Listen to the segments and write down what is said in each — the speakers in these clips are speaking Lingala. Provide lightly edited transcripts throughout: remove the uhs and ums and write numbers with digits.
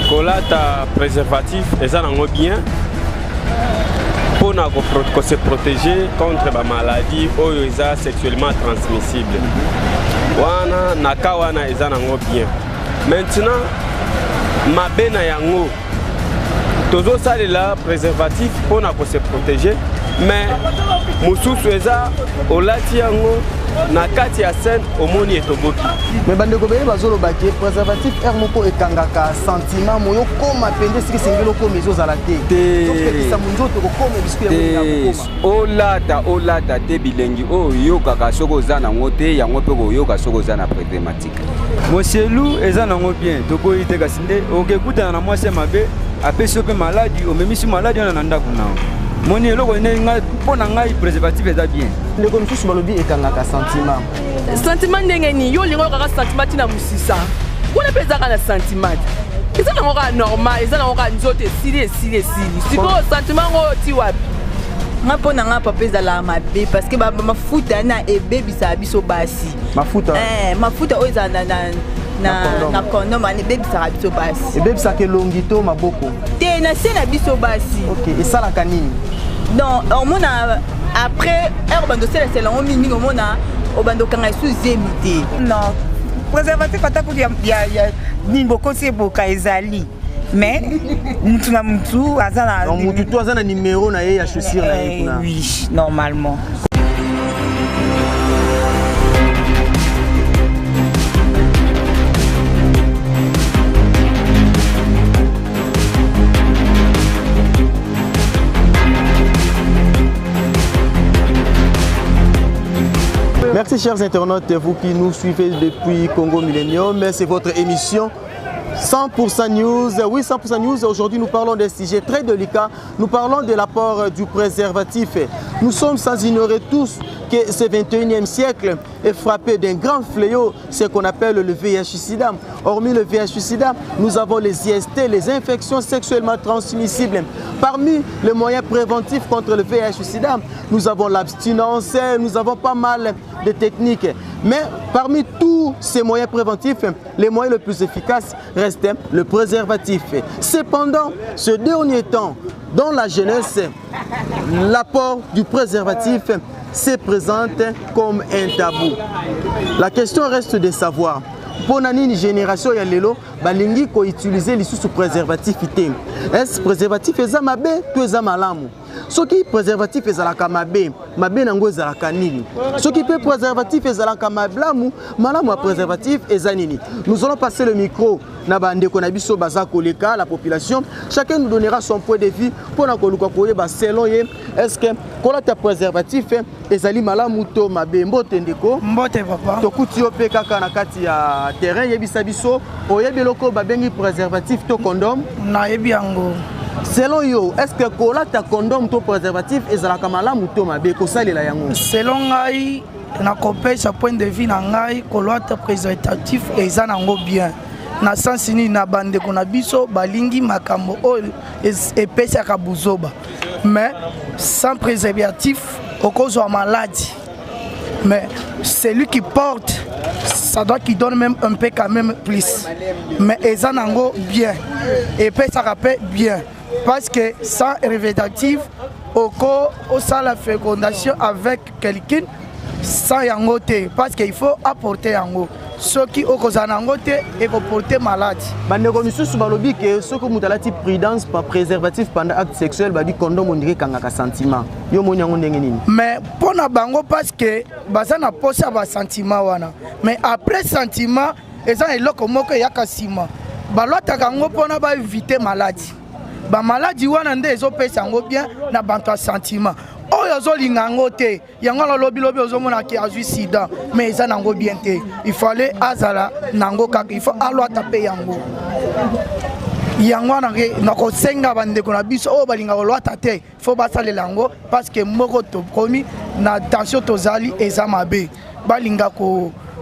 Kolata préservatif eza nango bien mpona ko se protéger contre ba maladie oyo eza sexuellement transmissible. Wana na cas wana eza nango bien. Maintenant mabe na yango tozosalela préservatif mpona ko se protéger mais mosusu eza olati yango na kati ya scène omoni etoboki. Mais bandeko beye bazoloba ke préservatif heure moko ekangaka sentiment moyo okoma mpenza esika esengeli okoma ezozala te, ezopekisa monzoto kokoma bisika yango kokoma. Olata olata te bilengi oyo oyokaka soki oza nango te, yango mpe koyoka soki oza na préservatif. Moselu eza nango bien, toboyi te, kasi nde okekutana na mwasi ya mabe apesi yo mpe maladi, omemisi maladi wana na ndako na yo. Moni eloko nde ngai mpo na ngai préservatif eza bien. Ndeko mosusu balobi ekangaka sentiment. Sentiment ndenge nini? Yo olingi oyokaka sentiment ntina mosisa wana mpe ezalaka na sentiment te, eza nango kaka normal, eza nango kaka nzoto esili esili esili. Sikoyo sentiment yango oyo ti wapi? Nga mpo na nga papa ezalaka mabe parce que mafuta na ebebisaka biso basi. Mafuta? Mafuta oyo ezala na condom wana ebebisaka biso basi. Ebebisaka elongi to maboko? Te, na se na biso basi. Ok, esalaka nini? Donc omona après heure obanda osalasela yango mingi, omona obanda okanga esu zemi te. Non, préservatif ata kutu ya nini bokosi eboka ezali, mais mutu na mutu aza na mutu to aza na numéro na ye ya chaussure na ye kuna. Oui, normalement. Merci chers internautes, vous qui nous suivez depuis Congo Millennium, c'est votre émission 100% News. Oui, 100% News, aujourd'hui nous parlons d'un sujet très délicat, nous parlons de l'apport du préservatif. Nous sommes sans ignorer tous que ce 21e siècle est frappé d'un grand fléau, ce qu'on appelle le VIH-Sida. Hormis le VIH-Sida, nous avons les IST, les infections sexuellement transmissibles. Parmi les moyens préventifs contre le VIH-Sida, nous avons l'abstinence, nous avons pas mal de techniques. Mais parmi tous ces moyens préventifs, le moyen le plus efficace reste le préservatif. Cependant, ce dernier temps, dans la jeunesse, l'apport du préservatif se présente comme un tabou. La question reste de savoir, pour une génération ya lelo balingi ko utiliser lisusu préservatif te. Est-ce préservatif eza mabe to eza malamu? Soki préservatif ezalaka mabe, mabe nango ezalaka nini? Soki pe préservatif ezalaka malamu, malamu ya préservatif eza nini? Nous allons passer le micro na bandeko na biso baza koleka, la population. Chacun nous donnera son point de vue pour na koluka koyeba selon ye, est-ce que kolata préservatif ezali malamu to mabe? Mbote ndeko. Mbote papa. Tokuti yo pe kaka na kati ya terrain, yebisa biso oyebi eloko babengi préservatif to condom? Nayebi yango. Selon yo, est-ce que kolata condom to préservatif ezalaka malamu to mabe kosalela yango? Selon ngai, nakopesa point de vue na ngai, kolata préservatif eza nango bien. Na sens nini? Na bandeko na biso balingi makambo oyo epesaka buzoba, mais sans préservatif okozwa maladie. Mais celui qui porte, ça doit qu'il donne même un peu quand même plus. Mais eza nango bien, epesaka pe bien, parce que sans préservatif oko osala fécondation avec quelqu'un sans yango te, parce que il faut apporter yango. Soki okozala na yango te, ekoporte maladi. Bandeko misusu balobi ke soki moto alati prudence pa préservatif pendant acte sexuel, babi condom ondire ekangaka sentiment. Yo omoni yango ndenge nini? Mais mpo na bango, parce que baza na posa ya basentiment wana, mais après sentiment eza na eloko moko eyaka nsima, balwataka yango mpona baevite maladi. Bamaladi wana nde ezopesa yango bien na bato ya sentiment oyo azolinga yango te. Yango wana lobi lobi ozomona ke azwi sida, mais eza nango bien te. Il fallait azala nango kaka, il faut alwata mpe yango. Yango wana nakosenga bandeko na biso oyo balingaka kolwata te, faut basalela yango, parce que moko tokomi na tension, tozali eza mabe, balinga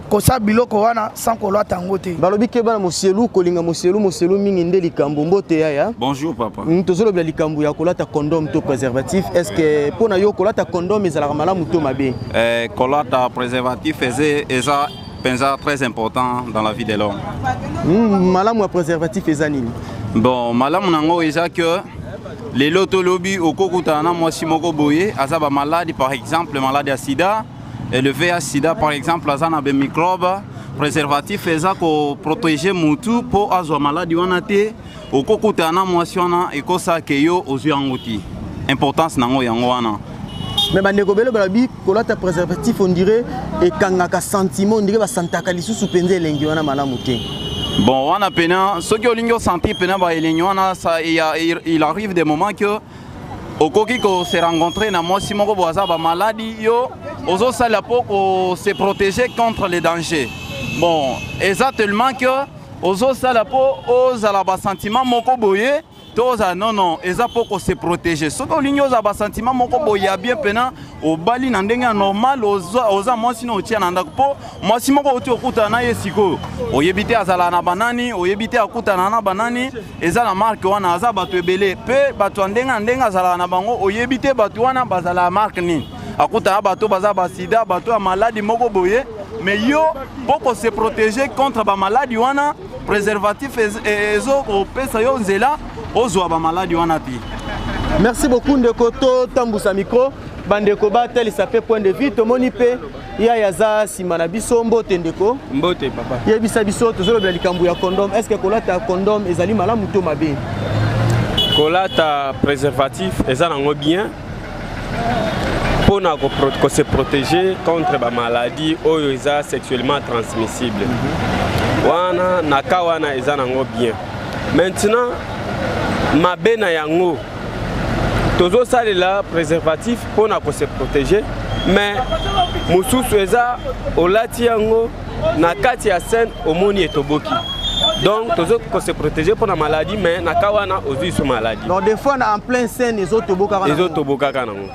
kosala biloko wana sans kolwata yango te. Balobi ke bana moselu kolinga moselu moselu mingi nde likambo. Mbote yaya. Bonjour papa. Tozolobela likambo ya kolata condom to préservatif. Est-ce que mpo na yo kolata condom ezalaka malamu to mabe? Kolata préservatif eza. mpenza très important dans la vie de l'homme. Malamu ya préservatif eza nini? Bon, malamu nango eza que lelo tolobi okokutana na mwasi moko boye aza bamaladi, par exemple maladi ya sida, et le VIH sida par exemple aza na bamicrobe. Préservatif eza koprotege mutu mpo azwa maladi wana te. Okokutana na mwasi wana, ekosala ke yo ozwi yango te. Importance nango yango wana. Mais bandeko bele balobi kolata préservatif, on dirait ekangaka sentiment, on dirait basantaka lisusu mpenza elengi wana malamu te. Bon, wana pena soki olingi osentir pena baelengi wana, ça, il arrive des moments que okoki kose rencontrer na mwasi moko boye aza bamaladi, yo ozosalela mpo kose protéger contre les dangers. Bon, eza tellement que ozosala mpo ozala basentiment moko boye to ozala, non non, eza mpo kose protéger. Soki olingi ozala basentiment moko boye ya bien mpena, obali na ndenge ya normal, oza mwasi na otia na ndako, mpo mwasi moko oti okutana na ye sikoyo, oyebi te azala na banani, oyebi te akutana na banani, eza na marke wana, aza bato ebele mpe bato ya ndenge na ndenge azalaka na bango, oyebi te bato wana bazala marke nini, akutana bato baza basida, bato ya maladi moko boye. Mais yo, mpo kose protéger contre bamaladi wana, préservatif ezokopesa yo nzela ozwa bamaladi wana te. Merci beaucoup ndeko. Totambusa micro, bandeko batalisa mpe point de vue. Tomoni mpe yaya aza nsima na biso. Mbote ndeko. Mbote papa. Yebisa biso, tozolobela likambo ya condom. Est ce que kolata condom ezali malamu to mabe? Kolata préservatif eza nango bien mpona kose protéger contre bamaladie oyo eza sexuellement transmissible. Wana na ka wana eza nango bien. Maintenant, mabe na yango, tozosalela préservatif mpona kose protéger, mais mosusu eza olati yango, na kati ya scène omoni etoboki. Donc tozo kose protéger mpona maladie, mais na ka wana ozwi so maladie. Donc des fois na en plein scène ezotobokaka? Ezotobokaka nango.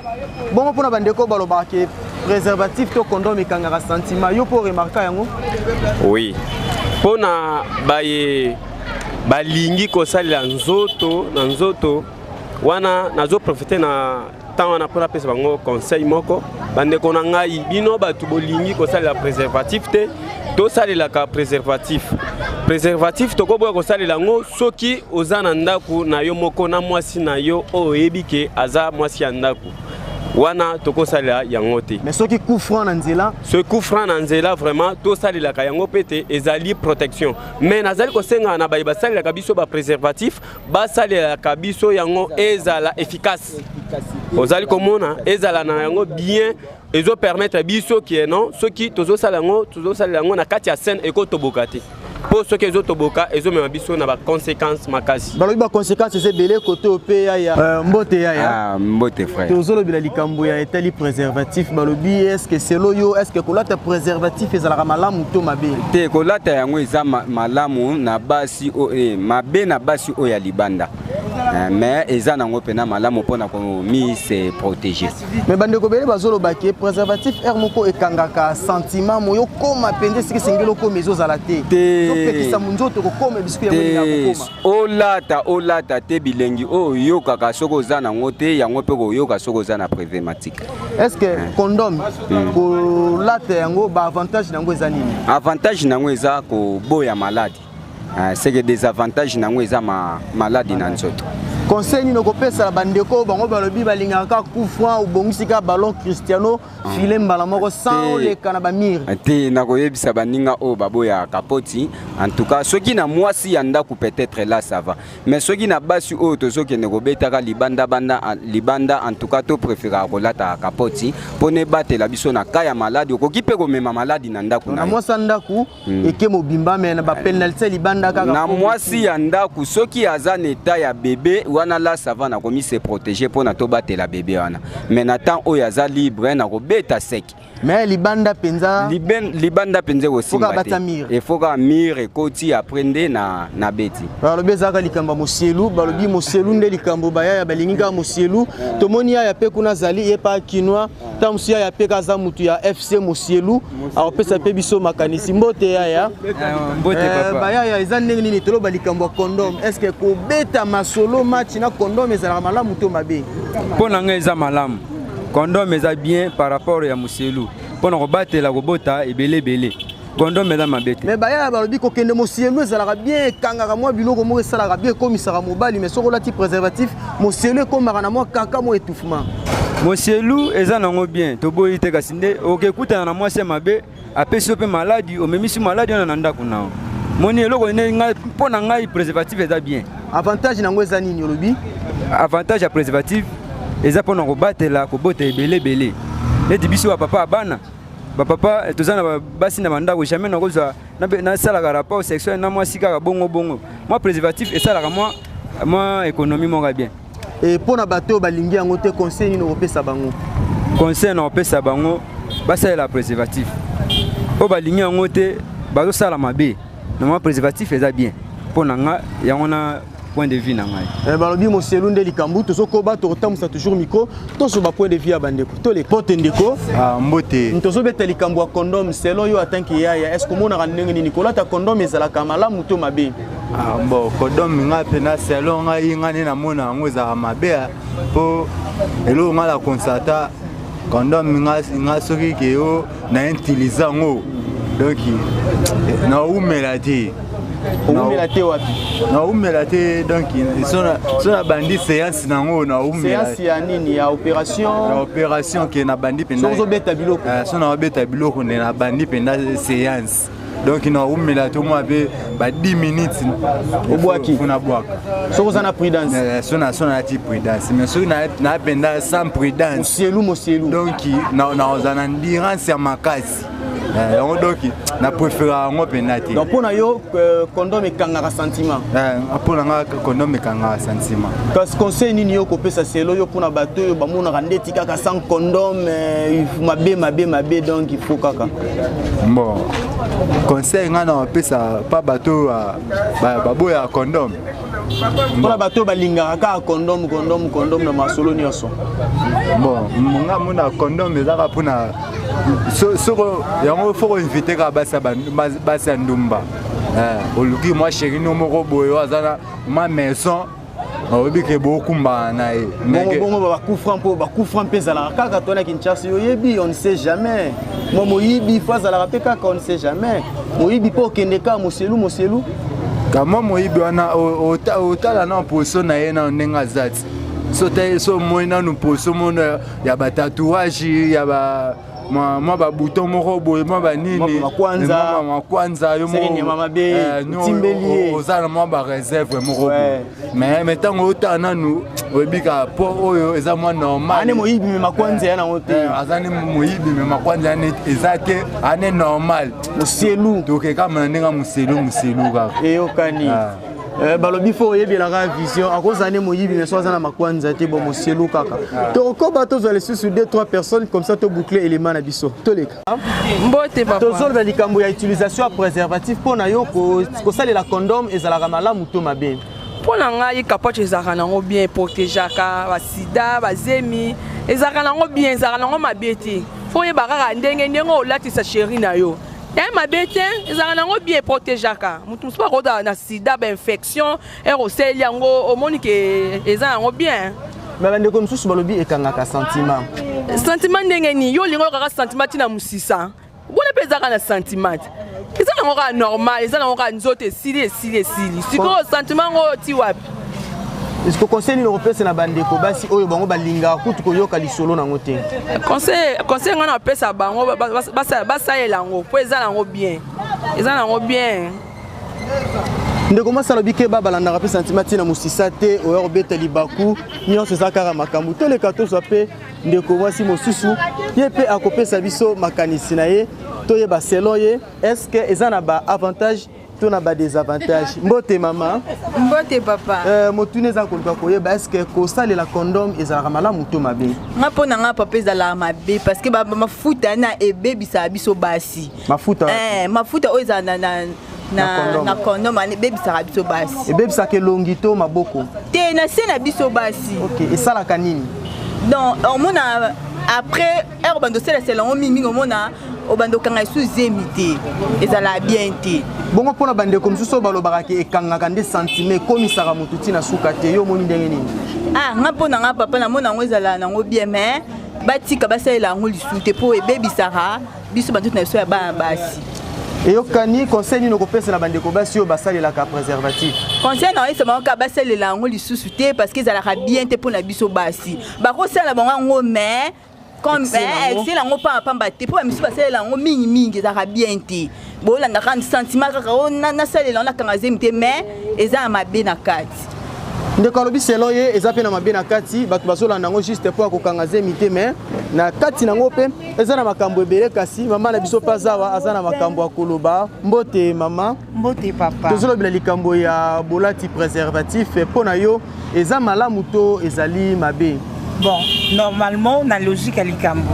Bongo mpona bandeko balobaka ke préservatif to condom ekangaka sentiment, yo mpo remarka yango? Oui, mpona baye balingi kosalela nzoto na nzoto wana, nazoprofite na ntango wana mpona apesa bango conseil moko. Bandeko na ngai, bino bato bolingi kosalela préservatif te, tosalelaka préservatif. Préservatif tokoboya kosalela yango soki oza na ndako na yo moko na mwasi na yo oyo oyebi ke aza mwasi ya ndako wana, tokosalela yango te. Mais soki coup franc na nzela? Soki coup franc na nzela, vraiment tosalelaka yango mpe te, ezali protection. Mais nazali kosenga na baye basalelaka biso bapréservatif, basalelaka biso yango ezala efficace. Ozali komona, ezala na yango bien, ezopermettre biso ke non, soki tozosala yango, tozosalela yango na kati ya scène, ekotoboka te, mpo soki ezotoboka, ezomema biso na baconséquence makasi. Balobi baconséquence eza ebele. Kote oyo mpe yaya. Mbote yaya. Ah, mbote frère. Tozolobela likambo ya etali préservatif. Balobi, est ce que selo yo, est ce que kolata préservatif ezalaka malamu to mabe? Te, kolata yango eza malamu na basi, mabe na basi oyo ya libanda. Mais eza nango mpena malamu mpona komi se protéger. Mais bandeko ebele bazoloba ke préservatif aire moko ekangaka sentiment, moyo okóma mpenza esika esengeli okóma ezozala te, ezopekisa monzoto kokóma bisika yango elingaka kokóma. Olata, olata te, bilengi oyo oyokaka soki oza nango te, yango mpe koyoka soki oza na préservatif. Est ce que condom, kolata yango, baavantage na yango eza nini? Avantage nango eza koboya maladi. C'est que désavantage nango eza maladi na nzoto. Conseil nini okopesala bandeko bango balobi balingaka kaka coup franc, obongisi kaka ballon, Cristiano, filet mbala moko sans oleka na bamire? Te, nakoyebisa baninga oyo baboyaka kapoti, en tout cas soki na mwasi ya ndako, peut-être là ça va, mais soki na basi oyo tozokende kobetaka libanda, banda libanda, en tout cas topréféraka kolataka kapoti mpona ebatela biso na ka ya maladi. Okoki mpe komema maladi na ndako. Na mwasi ya ndako eke mobimba, mais na bapenalty ya libanda kaka. Na mwasi ya ndako, soki aza na état ya bébé wana, là ça va, nakomi se protéger mpona tobatela bébé wana. Mais na temps oyo aza libre, nakobeta sec. Mais libanda mpenza? Libanda mpenza ekosimba te, efoka mire ekoti, après nde na beti. Balobi ezalaka likambo ya mosielu, balobi mosielu nde likambo, bayaya balingi kaka mosielu. Tomoni yaya mpe kuna azali, ye pa kinois, ntango mosusu yaya mpe aza mutu ya FC Mosielu, akopesa mpe biso makanisi. Mbote yaya. Mbote papa. Bayaya, eza ndenge nini? Toloba likambo ya condom. Est ce que kobeta masolo match na condom ezalaka malamu to mabe? Mpo na ngai eza malamu. Condom eza bien par rapport ya moselu, mpo na kobatela kobota ebele ebele. Condom eza mabe te. Mais baya balobi kokende mosielu ezalaka bien, ekangaka mwa biloko moko, esalaka bien, ekomisaka mobali. Mais soki olati préservatif, mosielu ekomaka na mwa kaka mwa étouffement. Mosielu eza nango bien, toboyi te, kasi nde okekutana na mwasi ya mabe, apesi yo mpe maladi, omemisi maladi wana na ndako na yo. Moni eloko nde ngai, mpo na ngai préservatif eza bien. Avantage nango eza nini olobi? Avantage ya préservatif eza mpona kobatela kobota ebele ebele, neti biso bapapa ya bana, bapapa eh, toza na basi na bandako, jamais nakozwa nasalaka rapport sexuel na mwasi kaka bongo bongo. Mwa préservatif esalaka mwa économie moko ya bien. E mpo na bato oyo balingi yango te, conseil nini okopesa bango? Conseil na kopesa bango, basalela préservatif. Oyo balingi yango te bazosala mabe. Na mwa préservatif eza bien mpo na nga, yango na point de vue na ngai. Eh, balobi moselu nde likambo. Tozokoba, tokotambusa toujours micro, tozoba point de vue ya bandeko. Tole pote ndeko. Ah, mbote. Tozobeta likambo ya condom. Selon yo, atanke yaya, est ce que omonaka ndenge nini kolata condom, ezalaka malamu to mabe? Ah, bon, condom nga mpena selon ngai, nga nde namona yango ezalaka mabe, mpo eloko nga na consata, condom nga soki ke yo na utilize yango, donc naumela te. Oumela te wapi? Naumela te, donc so nabandi séance nango, naumela. Séance ya nini? Ya opération? Ya opération ke nabandi mpenza. Soki ozobeta biloko? So naobeta biloko nde nabandi mpenza séance, donc naumela to mwa mpe ba 10 minutes. Obwaki. Funa bwaka. Soki oza na prudence? So na so nalati prudence, mais soki na mpenza sans prudence, mosielu mosielu. Donc naozala na endurance ya makasi yango, donc na préféra yango mpenza te. Donc mpo na yo, condom ekangaka sentiment? Mpo na nga, condom ekangaka sentiment. Kasi conseil nini yo kopesa selo yo mpona bato oyo bamonaka ndeti kaka sans condom mabe mabe mabe, donc il faut kaka? Bon, conseil ngai na bapesa pa bato oyo baboyaka condom, mpona bato oyo balingaka kaka condom, condom, condom na masolo nyonso? Bon, nga mona condom ezaka mpona soko yango fo koinvite kaka basi ya ndumba. Oluki mwa chéri no moko boye oyo aza na ma maison, oyebi ke bokumbana na ye. Bongo bongo bakufra, mpo bakufra mpe ezalaka kaka to na Kinshasa, oyebi, on ne sait jamais. Mwa moyibi fo azalaka mpe kaka, on ne sait jamais, moyibi mpo okende kaka moselu moselu. Kamwa moyibi wana, otala na position na ye na ndenge aza ti so ta so omoi nanu position mono ya batatouage, ya ba mwa babouton moko boye, mwa banini, makwanza, yo oza na mwa bareserve moko boye. Mais ntango otala nanu, oyebi kaka mpo oyo eza mwa normal. Ane moyibi me makwanza ya nango te. Aza ne moyibi me makwanza ya eza te, ane normal. Moselu. Tokekama na ndenge moselu moselu kaka. Eyokani. Balobi fo oyebelaka vision, akozala ne moyibi mais so aza na makwanza te, bon, moselu kaka. Tokokoba, tozwa lisusu 2 3 personnes, comme ça toboucle élément na biso, toleka. Mbote papa. Tozoloba likambo ya utilisation ya préservatif. Mpo na yo, kosalela condom ezalaka malamu to mabe? Mpo na ngai, capote ezalaka nango bien, eprotegeaka basida, bazemi, ezalaka nango bien, ezalaka nango mabe te. Fo oyeba kaka ndenge olatisa chéri na yo. Ya mabe te, ezalaka nango bien, eprotegeaka motu mosusu akozala na sida, bainfection ere osaleli yango, omoni ke eza yango bien. Me bandeko mosusu balobi ekangaka sentiment. Sentiment ndenge nini? Yo olingi oyokaka sentiment ntina mosisa wana mpe ezalaka na sentiment te, eza nango kaka normal, eza nango kaka nzoto esili esili esili. Sikoyo sentiment yango oyo ti wapi? Est-ce conseil nini okopesa na bandeko basi oyo bango balingaka kutu koyoka lisolo nango te? Conseil ngai napesa bango, basalela yango mpo eza nango bien, eza nango bien. Ndeko mwasi alobi ke balandaka mpe sentiment ntina mosisa te, oya kobeta libaku nyonso, eza kaka makambo. Toleka, tozwa mpe ndeko mwasi mosusu, ye mpe akopesa biso makanisi na ye, toyeba selon ye est ce que eza na baavantage to na badésavantage. Mbote mama. Mbote papa. Motuni eza koluka koyeba est ce que kosalela condom ezalaka malamu to mabe? Nga, mpo na nga papa, ezalaka mabe parce que mafuta na ebebisaka biso basi. Mafuta? Mafuta oyo ezala na condom ebebisaka biso basi. Ebebisaka elongi to maboko? Te, na se na biso basi. Ok, esalaka nini? Donc omona après heure obanda osalasela yango mingimingi, omona obanda okanga esu zemi te, ezalaka bien te. Bongo mpona bandeko mosusu oyo balobaka ke ekangaka nde sentiment, ekomisaka motu ntina suka te, yo omoni ndenge nini? Ah, nga, mpo na nga papa, namona yango ezalaka nango bien, mais batika basalela yango lisusu te mpo ebebisaka biso banzoto na biso ya bana basi. Eyokani. Conseil nini okopesa na bandeko basi oyo basalelaka préservatif? Conseil na oyesa bango kaka basalela yango lisusu te, parce que ezalaka bien te mpo na biso basi. Bakosala bango yango, mais comme excès yango pamba pamba te, mpo bamisusu basalela yango mingimingi, ezalaka bien te. Bolandaka sentiment kaka o nasalela yango, nakanga zemi te, mais eza na mabe na kati. Ndeko alobi selon ye eza mpe na mabe na kati. Bato bazolanda yango juste mpo ya kokanga zemi te, mais na kati nango mpe eza na makambo ebele. Kasi mama na biso mpe azawa, aza na makambo ya koloba. Mbote mama. Mbote papa. Tozolobela likambo ya bolati préservatif. Mpo na yo, eza malamu to ezali mabe? Bon, normalement, na logique ya likambo,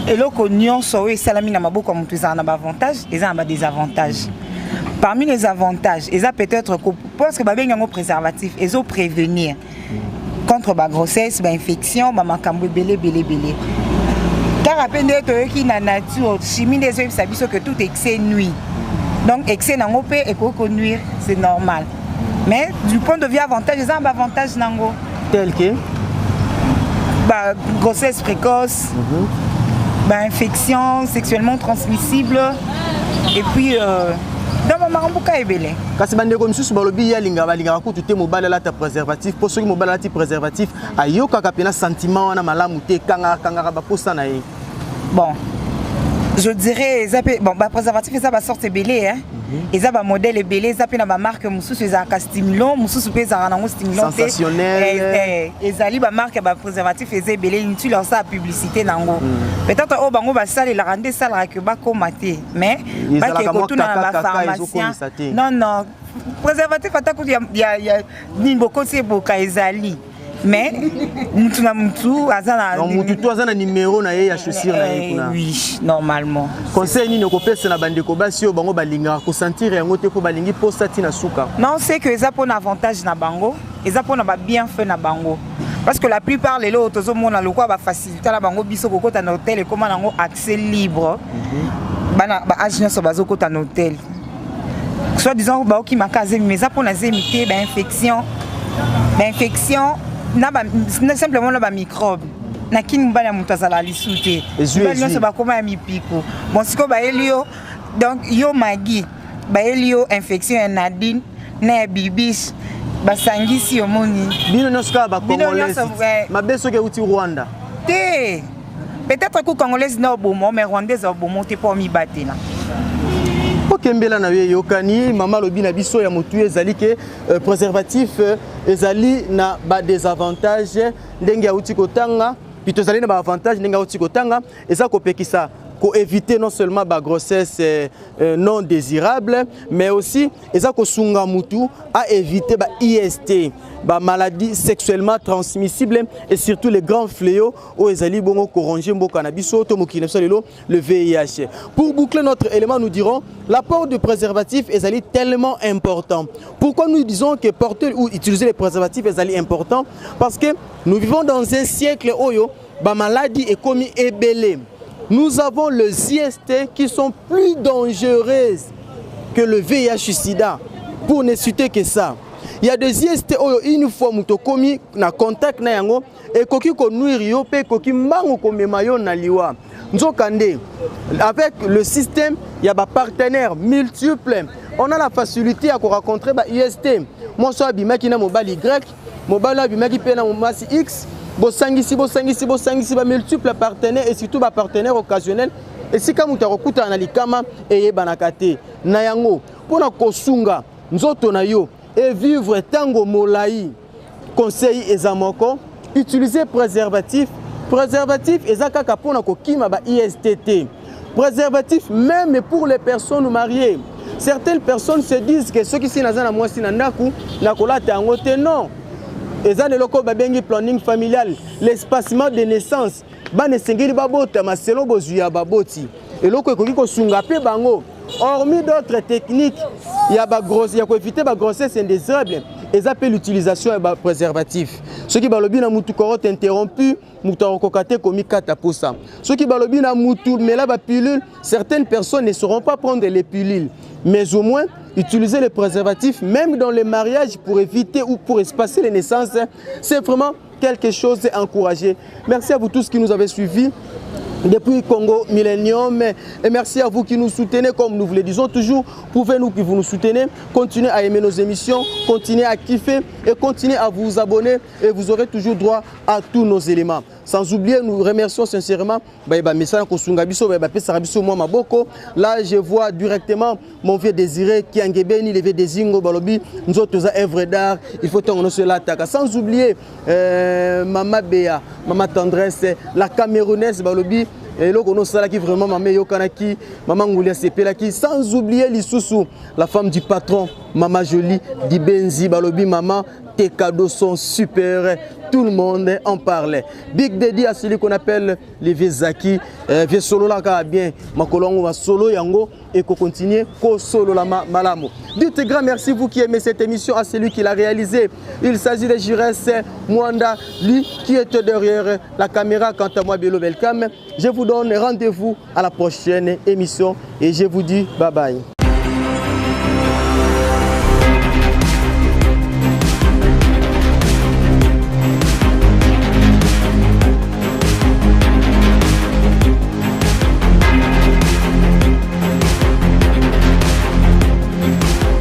eloko nyonso oyo esalami na maboko ya moto ezala na baavantage, eza na badésavantage. Parmi les avantages eza peut-être, parce que babengi yango préservatif, ezoprévenir contre bagrossesse, bainfection, bamakambo ebele ebele ebele. Kaka mpe nde toyoki na nature, chimie nde ezoyebisa biso que tout excès nuit. Donc excès nango mpe ekoki konuire, c'est normal. Mais du point de vue avantage, eza na baavantage nango. Tel que? Ba grossesse précoce, bainfection sexuellement transmissible, et puis donc bamakambo ka ebele. Kasi bandeko misusu balobi ye alingaka, balingaka kutu te mobali alata préservatif, mpo soki mobali alati préservatif, ayokaka mpena sentiment wana malamu te, ekangaka kangaka baposa na ye. Bon, je dirais eza mpe bon, bapréservatif eza basorte ebele, hein? Eza bamodèle ebele, eza mpe na bamarque. Mosusu ezalaka stimulant, mosusu mpe ezalaka nango stimulant te. Sensationnel. Ezali bamarque ya bapréservatif eza ebele, inutile osala publicité nango. Peut-être oyo bango basalelaka nde esalaka ke bakóma te, mais Ezalaka bake mwa kotuna na kaka, kaka bapharmacien. Ezokomisa te. Non, non, préservatif ata kutu ya nini, bokosi eboka ezali, mais mutu na mutu aza na Donc mutu to aza na numéro na ye ya chaussure na ye kuna. Oui, normalement. Conseil nini okopesa na bandeko basi oyo bango balingaka kosentir yango te, mpo balingi posa ntina suka? Non, c'est que eza mpona avantage na bango, eza mpona babienfait na bango, parce que la plupart lelo oyo tozomona lokola bafacilité na bango, biso kokota na hotel ekóma nango accès libre. Bana baage nyonso bazokota na hotel, soit disant baokimaka zemi, mais eza mpona zemi te. Bainfection, bainfection na simplement na bamicrobe na kini. Mobali ya moto azala lisu te. Ezwi, mobali ezwi. nyonso bakóma ya mipiko. Bon, sikoyo bayeli yo, donc yo magi, bayeli yo infection ya Nadine na ya Bibiche, basangisi, omoni. Bino nyonso kaka Bino bacongolaise. nyonso, ouais. Mabe soki euti Rwanda? Te, peut-être ku congolaise na obomo, mais rwandaise obomo te, mpo omibatela. Okembela na yo eyokani. Mama alobi na biso ya motu ezali ke préservatif ezali na badésavantage ndenge auti kotanga, puis tozali na baavantage ndenge auti kotanga. Eza kopekisa, koéviter non seulement bagrossesse non désirable, mais aussi eza kosunga mutu à éviter ba IST, bamaladie sexuellement transmissible, et surtout les grands fléaux oyo ezali bongo koronger mboka na biso to mokili na biso lelo, le VIH. Pour boucler notre élément, nous dirons l'apport du préservatif ezali tellement important. Pourquoi nous disons que porter ou utiliser les préservatifs ezali important? Parce que nous vivons dans un siècle oyo bamaladie ekomi ebele. Nous avons les IST qui sont plus dangereuses que le VIH-Sida, pour ne citer que ça. Il y a des IST oyo une fois moto komi na contact na yango, ekoki konuire yo mpe ekoki mbangu komema yo na liwa. Nzokande avec le système ya bapartenaire multiple, on a la facilité ya korencontrer ba IST. Mwasi oyo abimaki na mobali Y, mobali oyo abimaki mpe na mwasi X, bosangisi, bosangisi, bosangisi, bamultiple partenaire et surtout bapartenaire occasionnel. Esika moto akokutana na likama eyebanaka te. Na yango, mpona kosunga nzoto na yo evivre ntango molai, conseil eza moko: utiliser préservatif. Préservatif eza kaka mpona kokima ba IST te. Préservatif même pour les personnes mariées. Certaines personnes se disent que soki si naza na mwasi na ndako, nakolata yango te. Non, eza na eloko oyo babengi planning familial, l'espacement de naissance. Bana esengeli babotama selon bozwi ya baboti. Eloko ekoki kosunga mpe bango, hormis d'autres techniques ya koéviter bagrossesse indésirable, eza mpe l'utilisation ya bapréservatif. Soki balobi na mutu coït interrompu, mutu akokoka te komikata posa. Soki balobi na mutu mela bapilule, certaines personnes ne sauront pas prendre les pilules, mais au moins utiliser les préservatifs même dans les mariages pour éviter ou pour espacer les naissances, c'est vraiment quelque chose d'encouragé. Merci à vous tous qui nous avez suivis. Depuis Congo Millennium. Et merci à vous qui nous soutenez, comme nous vous le disons toujours. Pouvez-nous qui vous nous soutenez, continuez à aimer nos émissions, continuez à kiffer et continuez à vous abonner et vous aurez toujours droit à tous nos éléments. Sans oublier, nous remercions sincèrement bah, Messana Kosunga biso, bah, Pesara biso, moi Maboko. Là, je vois directement mon vieux Désiré Kiangebeni, le vieux Désingo Balobi, nous autres œuvres d'art, il faut qu'on se l'attaque. Sans oublier Mama Béa, Mama Tendresse, la Camerounaise Balobi, eloko nosalaki vraiment mama eyokanaki, mama Nguli asepelaki. Sans oublier lisusu la femme du patron, Mama Jolie Dibenzi Balobi, mama, tes cadeaux sont super, tout le monde en parlait. Big Daddy à celui qu'on appelle les vieux Zaki, vieux solo là bien, makolongo wa solo yango et qu'on continue ko solo la malamu. Dites grand merci vous qui aimez cette émission à celui qui l'a réalisé. Il s'agit de Jires Mwanda, lui qui était derrière la caméra. Quant à moi, Bello Belkam, je vous donne rendez-vous à la prochaine émission et je vous dis bye bye.